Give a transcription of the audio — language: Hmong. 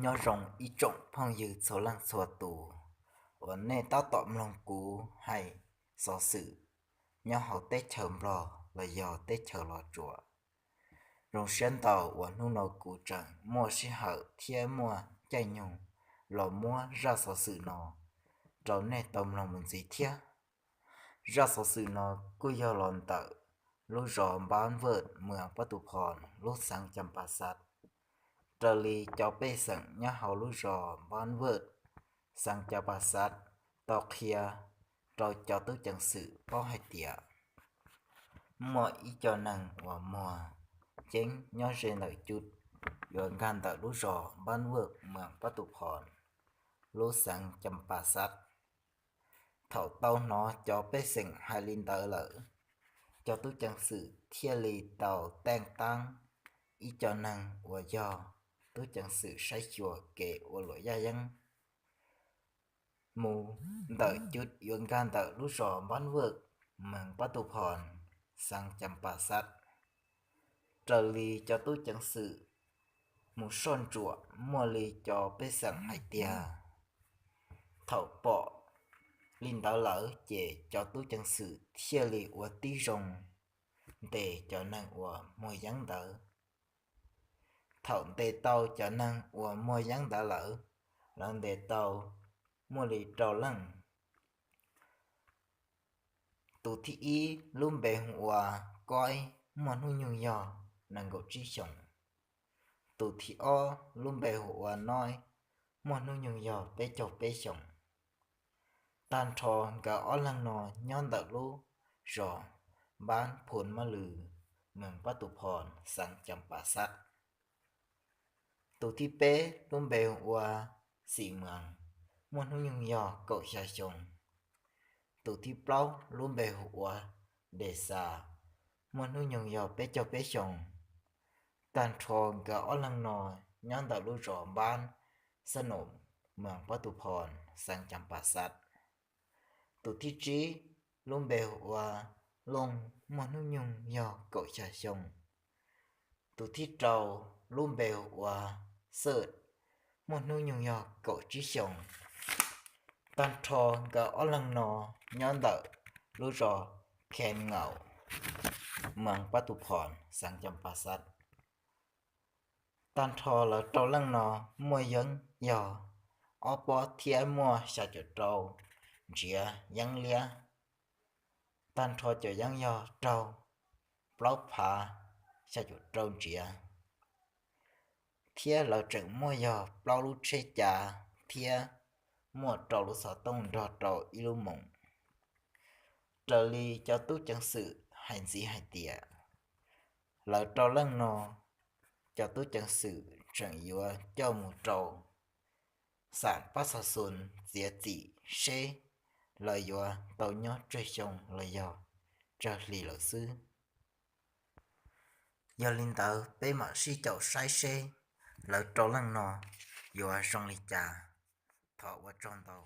Nyob zoo ib tsoom phooj ywg txhua leej txhua tus uas nej tab tom mloog kuv hais xov xwm nyob hauv teb chaws Nplog los yog teb chaws Los Tsuas. Zoo siab ntau uas hnub no kuv tseem muaj sij hawm thiab muaj caij nyoog los muab zaj xov xwm no rau nej tau mloog mus ntxiv thiab. Zaj xov xwm no kuj yog los ntawm lub zos Npab Vwj, moos Pab Tus Phos, lub xeev Cas Pas Xav. Raws li cov pej xeem nyob hauv lub zos Npab Vwj, xeev Cas Pas Xav tau qhia rau cov tub ceev xwm paub hais tias muaj ib co neeg uas muag ceeb nyob ze ntawm cub yuav nkag ntawm lub zos Npab Vwj, moos Pab Tus Phos, lub xeev Cas Pas Xav. Thaum tau hnov cov pej xeem hais li ntawd lawm, cov tub ceev xwm thiaj li tau teej taab ib co neeg uas yog tub ceev xwm saib xyuas kev ua luam yaj yeeb mus ntawm cub yuav nkag ntawm lub zos Npab Vwj, moos Pab Tus Phos, xeev Cas Pas Xav. Raws li cov tub ceev xwm mus soj ntsuam, muaj li cov pej xeem hais tias thaum pom li ntawd lawm ces cov tub ceev xwm thiaj li ua tib zoo ntes cov neeg uas muag yeeb ntawd. Thaum ntes tau cov neeg uas muag yeeb ntawd lawm, lawv ntes tau muaj li rau leej. Tus thib ib lub npe hu ua Koib, muaj hnub nyoog yog nees nkaum tsib xyoos. Tus thib ob lub npe hu ua Noib, muaj hnub nyoog yog peb caug peb xyoos. Tag nrho nkawd ob leeg no nyob ntawm lub zos Npab Phum Mab Lws, moos Pab Tus Phos, xeev Cas Pas Xav. Tus thib peb lub npe hu ua Xim Muas, muaj hnub nyoog yog kaum xya xyoo. Tus thib plaub lub npe hu ua Des Xas, muaj hnub nyoog yog peb caug peb xyoos. Tag nrho nkawd ob leeg no nyob ntawm lub zos Npab Xab Num, moos Pab Tus Phos, xeev Cas Pas Xav. Tus thib tsib lub npe hu ua Looj, muaj hnub nyoog yog kaum xya xyoo. Tus thib rau lub npe hu ua Xwj, muaj hnub nyoog yog kaum tsib xyoos. Tag nrho nkawd ob leeg no nyob ntawm lub zos Khe Ngaum, moos Pab Tus Phos, xeev Cas Pas Xav. Tag nrho lawv rau leej no muaj yeeb yog ob pob thiab muaj xya caum rau ntsiav yeeb liab. Tag nrho cov yeeb yog raug plaub phav xya caum rau ntsiav, thiab lawv tseem muaj yog plaub lub tsheb cav thiab muaj rau lub xov tooj nrog rau ib lub moos. Raws li cov tub ceev xwm hais ntxiv hais tias, lawv rau leej no, cov tub ceev xwm tseem yuav coj mus rau xam pab xov xun txiav txim seb lawv yuav tau nyob tsawg xyoo los yog tsawg hlis lawm xwb. Yog li ntawd peb mam sib caum saib seb lawv rau leej no yuav zoo li cas. Thov ua tsaug ntau.